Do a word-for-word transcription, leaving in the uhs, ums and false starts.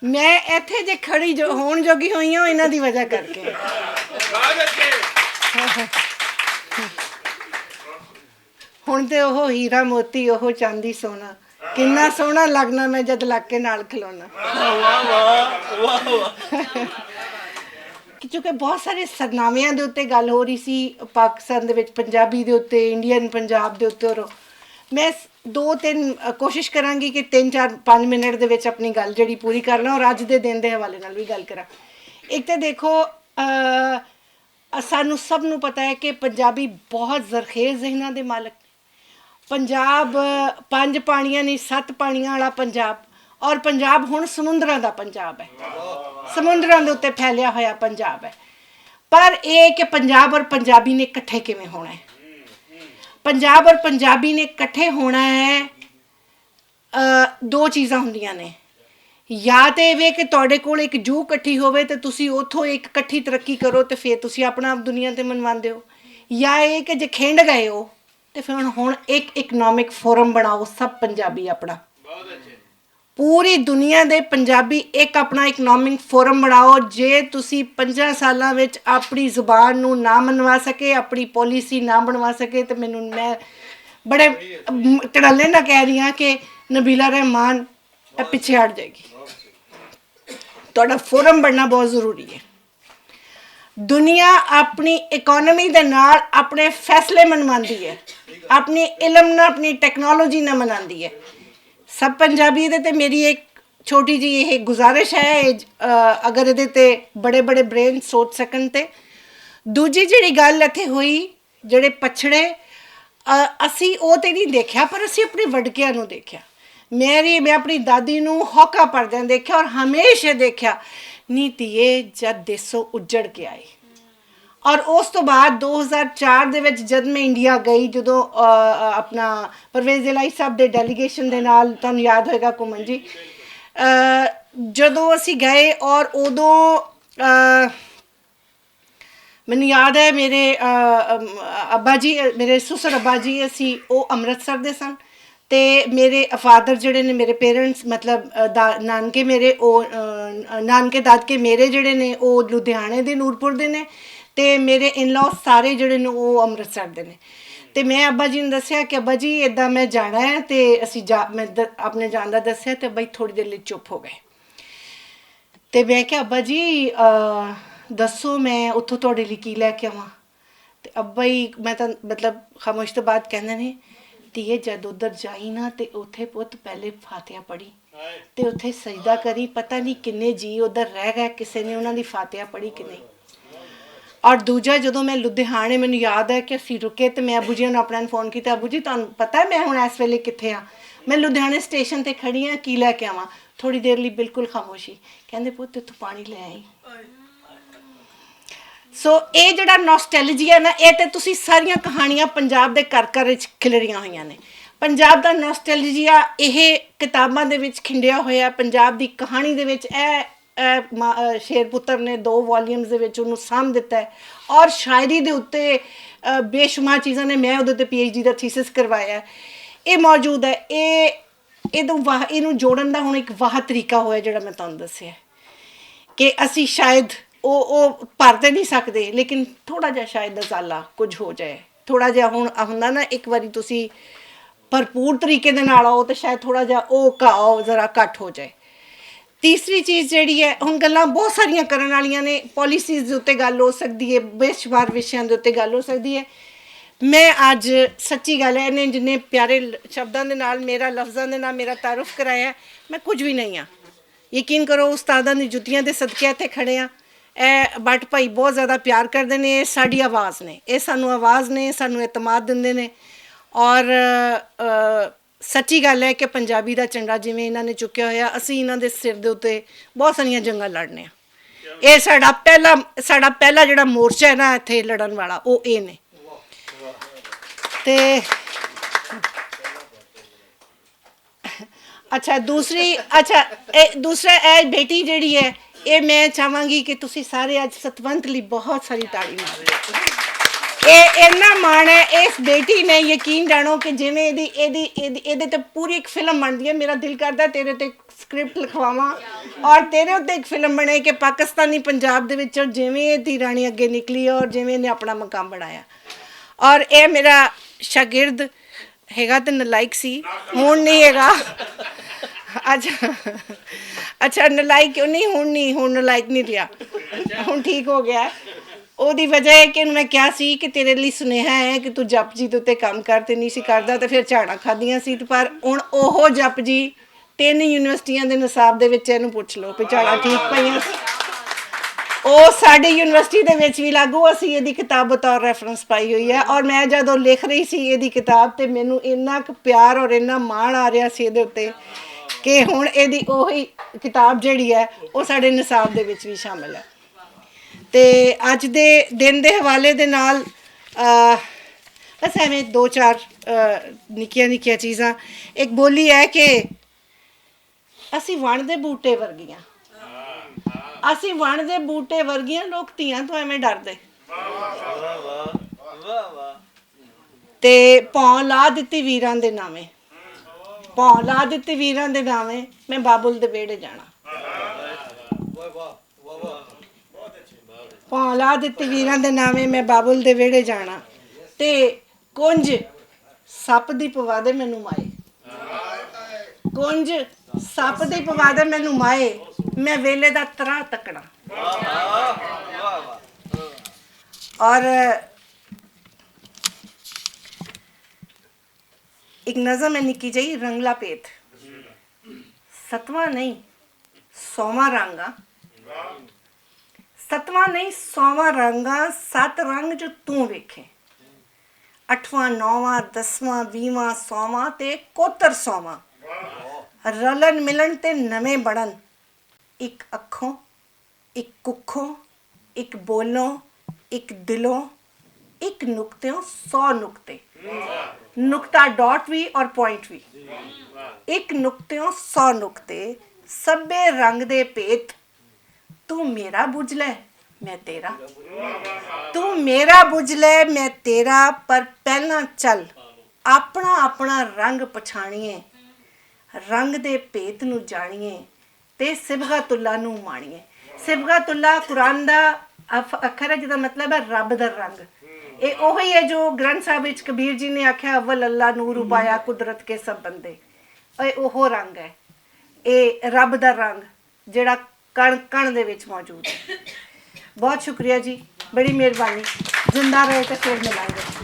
میں ایتھے جے کھڑی جو ہون جوگی ہوئی ہوں، انہاں دی وجہ کر کے۔ ہن تے اوہ ہیرا موتی، اوہ چاندی سونا، کنا سونا لگنا میں جد لگ کے نال کھلونا۔ کیونکہ بہت سارے سرنامیاں دے اُتے گل ہو رہی سی، پاکستان دے وچ پنجابی دے اُتے، انڈین پنجاب دے اُتے، اور میں دو تین کوشش کراں گی کہ تین چار پنج منٹ دے وچ اپنی گل جڑی پوری کر لاں اور اج دے دن دے حوالے نال وی گل کراں۔ ایک تے دیکھو، سانوں سب نوں پتہ ہے کہ پنجابی بہت زرخیز ذہناں دے مالک۔ پنجاب پنج پانیاں نیں، ست پانیاں والا پنجاب۔ اور پنجاب ہن سمندراں دا پنجاب ہے، سمندراں دے اُتے پھیلیا ہویا پنجاب ہے۔ پر ایہہ کہ پنجاب اور پنجابی نے کٹھے کیویں ہونا ہے؟ پنجاب اور پنجابی نے کٹھے ہونا ہے، دو چیزاں ہوندیاں نیں۔ یا تے ایہہ کہ تہاڈے کول اک جو کٹھی ہووے تے تسی اتھوں اک کٹھی ترقی کرو تے فیر تسی اپنا دنیا تے منواندے ہو، یا ایہہ کہ جے کھنڈ گئے ہو تے فیر ہن اک اکنامک فورم بناؤ سب پنجابی اپنا۔ پوری دنیا دے پنجابی اک اپنا اکنامک فورم بناؤ۔ جے تسی پنجاں سالاں وچ اپنی زبان نوں نہ منوا سکے، اپنی پالیسی نہ بنوا سکے، تے مینوں، میں بڑے تڑلے نہ کہہ رہی ہاں کہ نبیلہ رحمان پچھے ہٹ جائے گی۔ تہاڈا فورم بننا بہت ضروری ہے۔ دنیا اپنی اکانومی دے نال اپنے فیصلے منواندی ہے، اپنی علم نال، اپنی ٹیکنالوجی نال مناندی ہے۔ سب پنجابی دے تے میری ایک چھوٹی جی یہ گزارش ہے، اگر ادے تے بڑے بڑے برین سوچ سکن تے۔ دوجی جیہڑی گل اتھے ہوئی، جیہڑے پچھڑے، اسی او تے نہیں دیکھیا، پر اسی اپنے وڈکیاں نوں دیکھیا۔ میری، میں اپنی دادی نوں ہوکا پڑھدیاں دیکھیا اور ہمیشہ دیکھیا، نی تیے جد دیسو اجڑ کے آئی۔ اور اس توں بعد دو ہزار چار دے وچ جد میں انڈیا گئی، جدوں اپنا پرویز الائی صاحب دے ڈیلیگیشن دے نال، تہانوں یاد ہوئے گا کمن جی، جدوں اسی گئے اور ادوں مینوں یاد ہے، میرے ابا جی، میرے سسر ابا جی اسی او امرتسر دے سن، تے میرے فادر جیہڑے نے، میرے پیرنٹس، مطلب نانکے میرے او، نانکے دادکے میرے جیہڑے نے او لدھیانے دے، نورپور دے نے، تے میرے ان لاس سارے جیہڑے نے او امرتسر دے نے۔ تے میں ابا جی نوں دسیا کہ ابا جی، ادا میں جانا ہے، تے اسی اپنے جان دا دسیا تے ابا جی تھوڑی دیر لئی چپ ہو گئے۔ تے میں کہیا، ابا جی، دسو میں اتھوں تہاڈے لئی کی لے کے آواں؟ تے ابا جی، میں تاں مطلب خاموش توں بعد کہندے نے، تیے جد ادھر جائی نا تے اتھے پت پہلے فاتحہ پڑھی، تے اتھے سجدہ کری، پتہ نہیں کنے جی ادھر رہ گئے، کسے نے انہاں دی فاتحہ پڑھی کہ نہیں۔ اور دوجا، جدوں میں لدھیانے، مینوں یاد ہے کہ اسی رکے تے میں ابو جی نوں اپنے نوں فون کیتا، ابو جی، تہانوں پتہ ہے میں ہن اس ویلے کتھے ہاں؟ میں لدھیانے سٹیشن تے کھڑی ہاں، کی لے کے آواں؟ تھوڑی دیر لئی بالکل خاموشی۔ کہندے، پت، اتھوں پانی لے آئی۔ سو اے جیہڑا ناسٹیلجیا نا، اے تے تسی ساریاں کہانیاں پنجاب دے گھر گھر وچ کھلریاں ہوئیاں نے۔ پنجاب دا ناسٹیلجیا اے کتاباں دے وچ کھنڈیا ہویا، پنجاب دی کہانی دے وچ اے شیر پتر نے دو والیمز دے وچ انہوں سام دتا ہے، اور شاعری دے اتے بے شمار چیزاں نے، میں اودے تے پی ایچ ڈی دا تھیسس کروایا ہے۔ اے موجود ہے۔ اے ایہنوں جوڑن دا ہن اک واہ طریقہ ہویا جیہڑا میں تہانوں دسیا ہے کہ اسی شاید او او پڑھ تے نہیں سکدے، لیکن تھوڑا جیہا شاید ازالہ کچھ ہو جائے۔ تھوڑا جیہا ہن ہوندا نا، اک واری تسی بھرپور طریقے دے نال آؤ تے شاید تھوڑا جیہا او کاؤ ذرا گھٹ ہو جائے۔ تیسری چیز جیہڑی ہے، ہن گلاں بہت ساریاں کرن والیاں نے، پالیسیز دے اتے گل ہو سکدی ہے، بے شمار وشیاں دے اتے گل ہو سکدی ہے۔ میں اج سچی گل ہے، انہیں جنہیں پیارے شبداں دے نال میرا، لفظاں دے نال میرا تعارف کرایا ہے، میں کچھ وی نہیں ہاں۔ یقین کرو، استاداں دی جتیاں دے صدقے اتھے کھڑے ہاں۔ اے بٹ بھائی بہت زیادہ پیار کردے نے، اے ساڈی آواز نے، اے سانوں آواز نے، سانوں اعتماد دیندے نے۔ اور سچی گل ہے کہ پنجابی دا چنڈا جیویں انہاں نے چکیا ہویا، اسی انہاں دے سر دے اتے بہت ساریاں جنگاں لڑنے ہاں۔ اے ساڈا پہلا ساڈا پہلا جیہڑا مورچہ ہے نا اتھے لڑن والا، او اے نے۔ تے اچھا، دوسری، اچھا، دوسرا اے بیٹی جیہڑی ہے، اے میں چاہواں گی کہ تسی سارے اج ستونت لئی بہت ساری تاڑی مارو۔ اے اینا ماݨ ہے اس بیٹی نے، یقین جانو کہ جویں ایدی ایدی ایدی ایدے تے پوری ایک فلم بندی ہے۔ میرا دل کردا تیرے تے سکرپٹ لکھواواں اور تیرے تے ایک فلم بنے کہ پاکستانی پنجاب دے وچ جویں ایدی رانی اگے نکلی اور جویں نے اپنا مقام بنایا۔ اور اے میرا شاگرد ہیگا تے نالائق سی، ہن نہیں ہیگا۔ اچھا، اچھا، نالائق کیوں نہیں؟ ہن نہیں، ہن نالائق نہیں رہیا، ہن ٹھیک ہو گیا ہے۔ او دی وجہ ہے کہ میں کیا سی کہ تیرے لئی سنیہا ہے کہ تو جپ جی دے اُتے کم کر، تے نہیں سی کردا تے پھر جھاڑاں کھادیاں سی۔ تے پر ہن اوہو جپ جی تین یونیورسٹیاں دے نصاب دے وچ اینوں پُچھ لو، پچھاڑا ٹھیک پئیاں۔ او ساڈی یونیورسٹی دے وچ وی لاگو، اسی ایہدی کتاب بطور ریفرنس پائی ہوئی ہے۔ اور میں جدوں لکھ رہی سی ایہدی کتاب، تے مینوں اننا ک پیار اور اننا ماݨ آ رہیا سی ایہدے اُتے کہ ہن ایہدی اوہی کتاب جیہڑی ہے، او ساڈے نصاب دے وچ وی شامل ہے۔ تے اج دے دن دے حوالے دے نال، آ، بس ایویں دو چار، آ، نکیاں نکیاں چیزاں۔ ایک بولی ہے کہ اسی ون دے بوٹے ورگیاں۔ اسی ون دے بوٹے ورگیاں، لوک تیاں تو ایویں ڈردے۔ تے پاؤں لا دتی ویراں دے ناویں۔ پاؤں لا دتی ویراں دے ناویں، میں بابل دے ویڑے جانا۔ پاؤں لا دتی ویراں دے ناویں، میں بابل دے ویڑے جانا۔ تے کنج سپ دی پوا دے مینوں مائے۔ کنج سپ دی پوا دے مینوں مائے، میں ویلے دا تراہ تکنا۔ اور ایک نظم ہے نکی جئی، رنگلا پیت۔ ستواں نہیں، سوواں رنگ آ۔ ستواں نہیں، سوواں رنگ آ، ست رنگ جو توں ویکھیں۔ اٹھواں، نوواں، دسواں، ویہواں، سوواں تے کوتر سوواں۔ رلن ملن تے نویں بنن۔ اک اکھوں، اک ککھوں، اک بولوں، اک دلوں، اک نقطیوں، سو نقطے۔ نقطہ ڈاٹ وی اور پوائنٹ وی۔ اک نقطیوں، سو نقطے، سبھے رنگ دے بھید۔ تو میرا بجھ لے، میں تیرا۔ تو میرا بجھ لے، میں تیرا، پر پہلاں چل اپنا اپنا رنگ پچھانیے، رنگ دے بھید نوں جانیے، تے صبغت اللہ نوں مانیے۔ صبغت اللہ قرآن دا اف-، اکھر ہے، جدا مطلب ہے رب دا رنگ۔ اے اوہی ہے جو گرنتھ صاحب وچ کبیر جی نے آکھیا، "اول اللہ نور اپایا، قدرت کے سب بندے۔" اے اوہو رنگ ہے، اے رب دا رنگ جڑا کن کن دے وچ موجود ہے۔ بہت شکریہ جی، بڑی مہربانی۔ زندہ رہے تے پھر ملائیں گے۔